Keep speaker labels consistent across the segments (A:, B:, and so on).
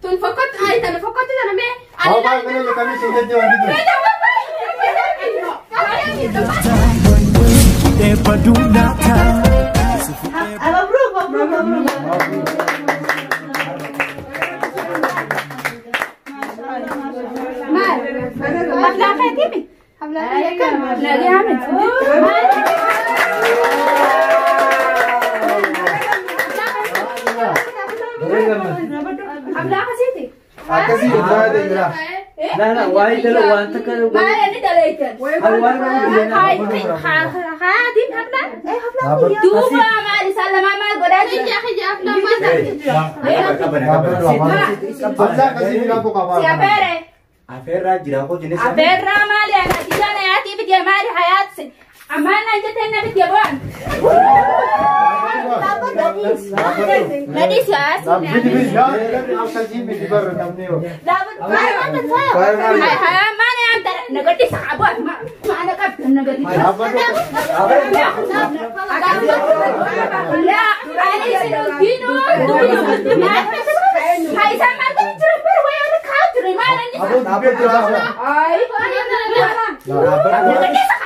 A: Tun fokot ay tan fokot tan me.
B: Aw ba mene lo kami sinje wandi tu.
C: Mabruk mabruk mabruk.
A: Mal. Habla khatimi. Habla yakam. La yamit. Habla khasiti.
B: Akkasii irraa jira.
D: لا لا وايد لو وانت كان
A: ما أنا دليت. خادم هبلا. دوبا ما رسالة ما ما قرأت. يا أخي يا أخي ما
B: Habla kasi jira ko kaba.
A: سيافرة.
D: أفرا جرا كو جنس.
A: أفرا مالي أنا تيجانا يا تي بدي مالي حياة سن. أمانة أنت تنا بدي بوان. نديس يا سن.
B: بدي بدي لا أصلا بدي بر نمني.
A: لا ما ما ما أنا أنت نقدي صعبة ما أنا قبل نقدي. لا أنا سنوكينو دوبي هاي سامع تجرب ويا كاتر ما أنا. أي. نقدي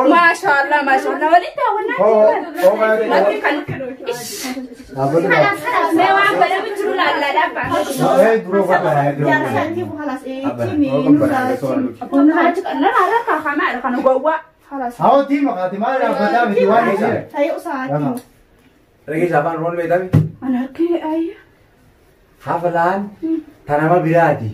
A: ما شاء الله ما شاء الله وليت
D: حفلان تنام برادي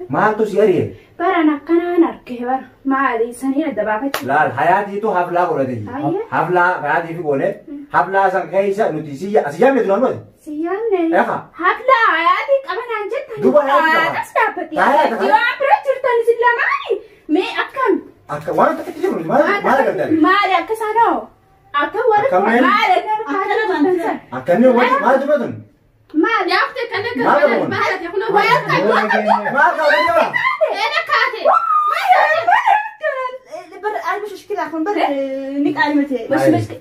D: ما أنتو سياري
A: برا كنا نركه برا ما علي سنين الدبابة
D: لا الحياة دي تو حفلة قولتي حفلة حياتي في قولة حفلة سانكيسة نوتيسية أسيام يدرون وين
A: سيام نه حفلة حياتي كمان عن جد
D: دوبا حياتي
A: أستعبتي يا برجر تنزل لماني مي أكم
D: أكم وانا تكتير ما ما
A: ما لك سانو أكم ولا ما لك
D: أكم وين ما تبدون
A: ما يا أختي كأنك ما ما
D: ما
A: أنا كاتي
C: بر أنا مش مشكلة أخون بر نيك علمتي
A: مش مشكلة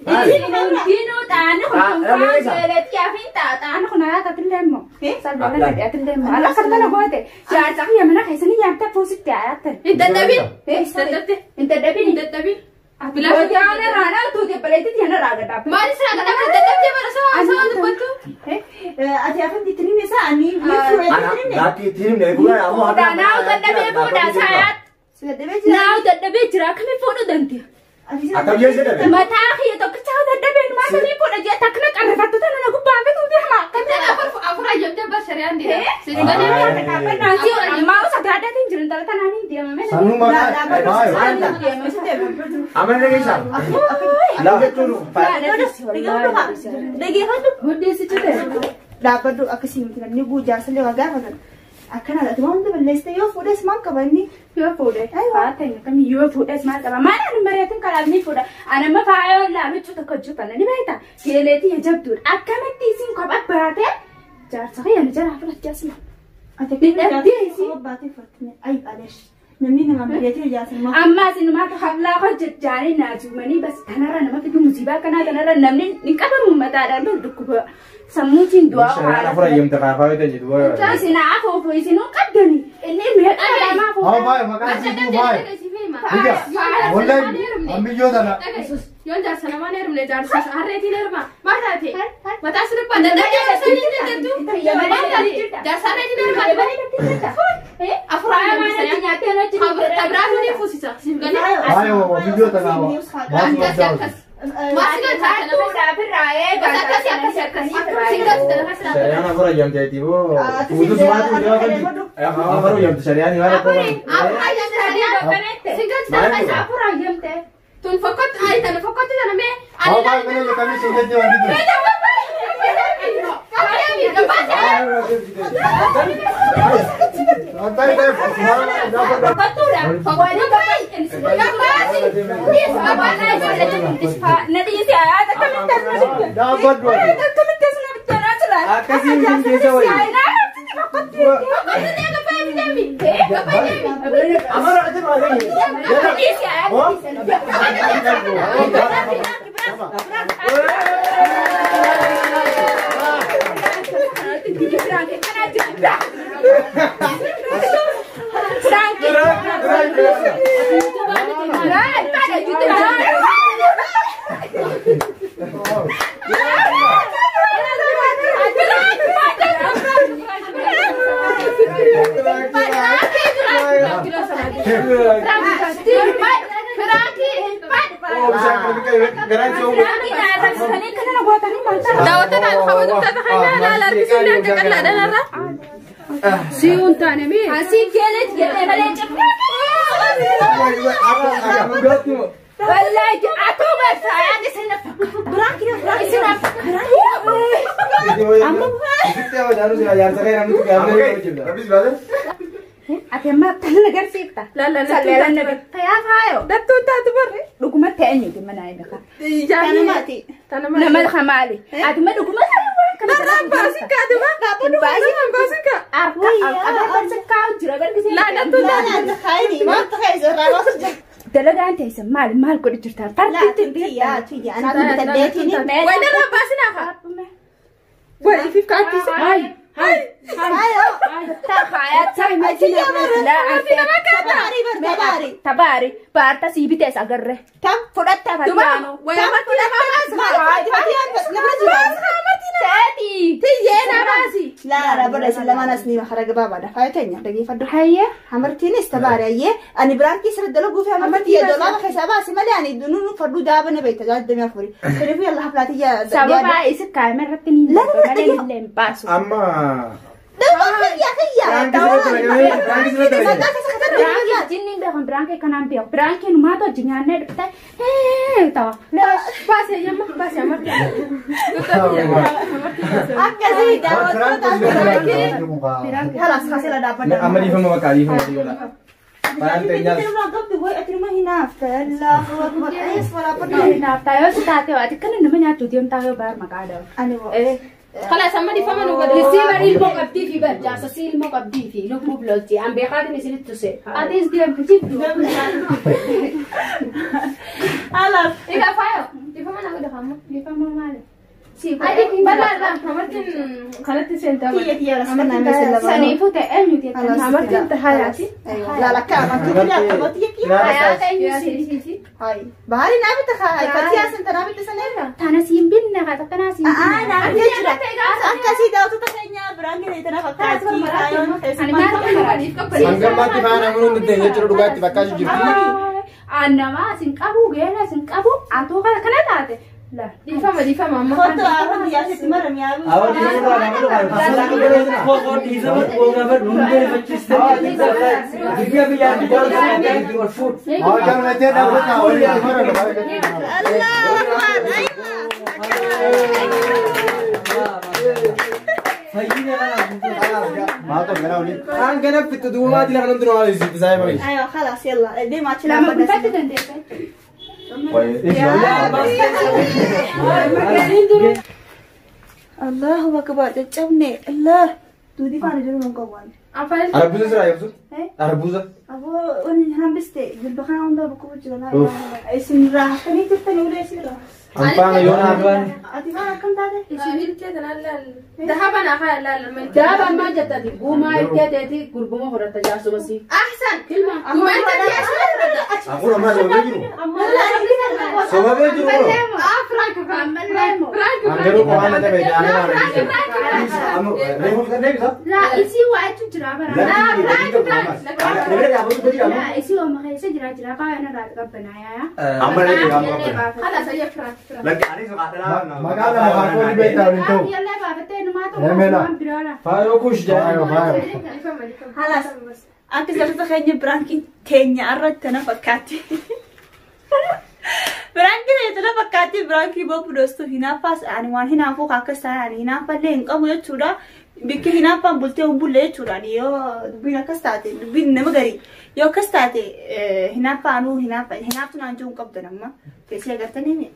A: دينو تاني خن كان كافين تاني خن هذا تلمو صار لنا تلمو على خدنا قوته جار صحيح من خيسني يا تفوز تاعت
E: انت النبي انت النبي انت النبي
A: بلا أنا رانا تو تبليتي أنا راقة
E: ما ليش راقة تبليتي برا سوا سوا دبتو
C: أتي أفهم تنين سأني
D: أنا لا تنين نقول أنا أمو
A: أنا أنا تنبي ساعات ناو تنبي جرا كم فونو دنتي ما تاخي تكتشاو تنبي ما تنبي فونو جا تكنا كرفتو تنا نقول بامي تودي ما
E: كنا أفر أفر يوم تبى شريان دي
A: ما وصلت تنجرن ترى تناني دي ما
B: سانو ما
D: عمل لك إيش لا
C: لا بدو أكسي مثلا نبو جالس اللي وقع مثلا أكنا تمام ده بالليست يو فودس ما كبرني
A: يو فودس أيوة كم يو فودس ما كبر ما أنا مريتين كلامني فودا أنا ما فاهم لا بتشو تكجو أنا نبيتا كيلتي يجب دور أكمل تيسين كبر بعده جار صغير أنا جار عفوا جالس
C: أتكلم أي معلش نمني نما مريتين جالس ما
A: أما سينما تحفلا خرج جاري ناجمني بس أنا رأنا ما في مصيبة كنا أنا رأنا نمني نكبر ممتاز أنا بدك سموتين دوا
F: أنا فرا يوم تقافة تجدوا
A: سينا عفو فويسينو قدني إني مهر ما فوق
B: ها باي ما كان سيدو باي والله أمي جودا لا
E: يوم جالس أنا ما نرمي جالس هريتي نرمى ما تاتي ما تاسرب أنا Jaarsa reetiin heerumate malee. Afur hayyamte shari'aan. Tabiraatu ni fuusisa. Siif galee.
B: Faayoo biyyoota nama.
E: Akkas akkas.
F: Shari'aan afur hayyamteeti boo. Fuutus maatu deema kan afur hayyamte shari'aan maal akka
E: Tun fokkottu ayi tana fokkottu tana mee.
B: Haa baay'ee mana kamii sun jechuu waan jiru.
A: Dalagaan teessan maal maal godhu jirta?
C: Yaa tiyya anaa bitaddeetiin.
E: Wayna rabbaasina haa. Way ifiif kaatisa.
A: Hay hay hay. Tabaari baarta sii bitees agarre.
C: Tam
A: fudhatta fatiyaano.
C: La la bada isin lamaan as ni makara gabaabaadha. Faaya teenya dhageeffadhu. Hayya hamartiinis tabaari ayyee ani biraankii sirra dalaguu fi hamartii dolaama keessaa baasi malee ani nunu farduu daabana beekta jaajjamii afurii. Kanaafuu yalla haflaatiyya.
A: Sababa isa kaa'ame irratti ni malee illee hin baasu.
F: Amma.
C: Kiyya kiyya.
A: Jinni beekan biraankii kanaan beeku. Biraankii numaatu hojii nyaannee dhuftee ta'a.
E: Baasee yemma baasee amartii.
C: Akkasii daawwattoota Halas kasela dhaabbadha.
F: Amma dhiifama bakka dhiifama siyola.
A: Hinaafta yoo si taate waati kana nama nyaachuu deemtaa yoo baar maqaa dhawu.
E: خلاص أما دي فما نقول
G: لسي بر ilmoo qabdii fi bar jaarsa si ilmoo qabdii fi lubbuuf lolti an beekaatiin isinitti tuse atis deemtu jibdu.
C: Halas.
E: Ika fayo di fama naqul fama
A: Di fama maali?
E: Balaa hamartiin kanatti seentaa
C: Tiyya tiyya lasmanaa meeshaa
A: Saniifuu ta'e eenyuti jettanii?
E: Hamartiin hayaati.
C: La la ka amartii tiyya amartii tiyya.
A: Hayaata eenyu si?
C: Hay bahari naa bitta hay fatiyaa santa naa bitta saneerra.
A: Tana siin binne haa takka naa siin
C: Aa naa bitta jira. Akkasii daawwattoota keenya biraan gahee tana fakkaatti.
F: Hangammaatti faana amanuu hin dandeenye jechuudha dhugaatti fakkaatu jirti.
A: Annamaa sin qabu geela sin qabu atoo kana taate.
E: Dhiifama dhiifama amma.
C: Kottu afaan biyyaa sitti marame yaa.
D: Awwa dhiifama nama dhugaa. Koo dhiifama koo nu beefachiiste. Biyya biyyaa biyyaa ol fuudh.
B: Haa jaallatee dhaabbata waliin marame.
C: Allahu akbar.
D: Fayyina kana.
B: Maal ta'u gara olii.
F: Kan kana fittu duubaatti lafa namni duraa isitti saayee baay'ee.
C: Aywa خلاص يلا deemaa achi
A: Lama
C: dhaabbadha.
A: gulfatti dandeesse.
C: Allahu akbar caccabne Allah duudii faana jiru nan qabu.
F: Arbuuza siraa eebsu? Arbuuza.
C: Aboo wani hambiste jilba kana hunda bakka jira naa. Isin raaftanii jirtanii ulee isin raa.
F: Anfaana yoo naafaan.
C: Ati maal akkam taate?
E: Ishii ilkee tanaan laal. Dahaba naa haa laal.
G: Daaba ammaa jettati guumaa ilkee teeti gurbuma fudhatta jaarsuma sii.
E: Ahsan.
G: Kilma.
E: Gumaa ilkee tiyyaa fudhatta.
F: Akkuma ammaa sobabee jiru. Sobabee jiru kun.
E: Ah, Frank, Frank. Frank,
F: An garuu qo'aan na tabe jaanee naa reebisa. Amma reefu reebisa.
A: Laa isii waa jechuun jira bara.
F: Lakki lakki ammas. Namni dhaabatu gadi amma.
A: Laa isii waa keessa jira jira faaya narraa qabbanaa yaa.
F: Amma reefu amma qabbana.
E: Halas ayya Frank, Frank.
F: Lakki anis haadha
B: Maqaa nama harkoonni beektaa waliin ta'u.
A: Yallee baafattee numaa
B: Emeela.
A: tokko waan biraadha.
D: Faayoo kush
B: Faayo
D: jedhama.
B: faayo.
C: Halas. Akka jalatti keenya biraankiin teenya irratti tana fakkaatti. Biraankiin teenya tana fakkaatti biraankii boobu doostu hinaaffaas ani waan hinaafuu akkas ta'e ani hinaaffallee hin qabu jechuudha. Bikki hinaaffaan bultee hin bulle jechuudha. Ani yoo dubbiin akkas taate dubbiin nama garii yoo akkas taate hinaaffaa anuu hinaaffa hinaaftu naan jiru hin qabdu nama. Keessi agartanii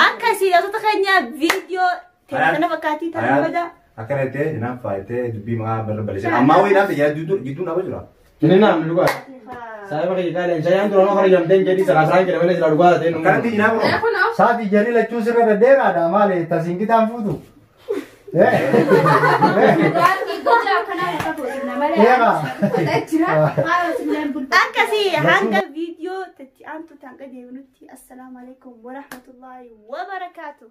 C: akkasii jalatti keenya viidiyoo teenya tana fakkaatti tana bada.
F: Akkana jettee hinaaffaa jettee dubbii maqaa balbalise. Ammaa wayii naaf tajaajila jidduu dhaaba jira.
D: Inni naamni dhugaa. Saayiba kiyya kaaleen shayaan duraan ofirra jamteen jedhii saraasaraan jedhame malee silaa dhugaa ta'e
F: Akkanatti hinaafu.
E: Kun of.
B: Saati jarri lachuu sirra deddeeraadha maali tasiin kitaan fuutu.
C: Akkasii hanga viidiyoo itti aantu hanga deebinutti assalaamu alaikum warahmatullaahi wabarakaatu.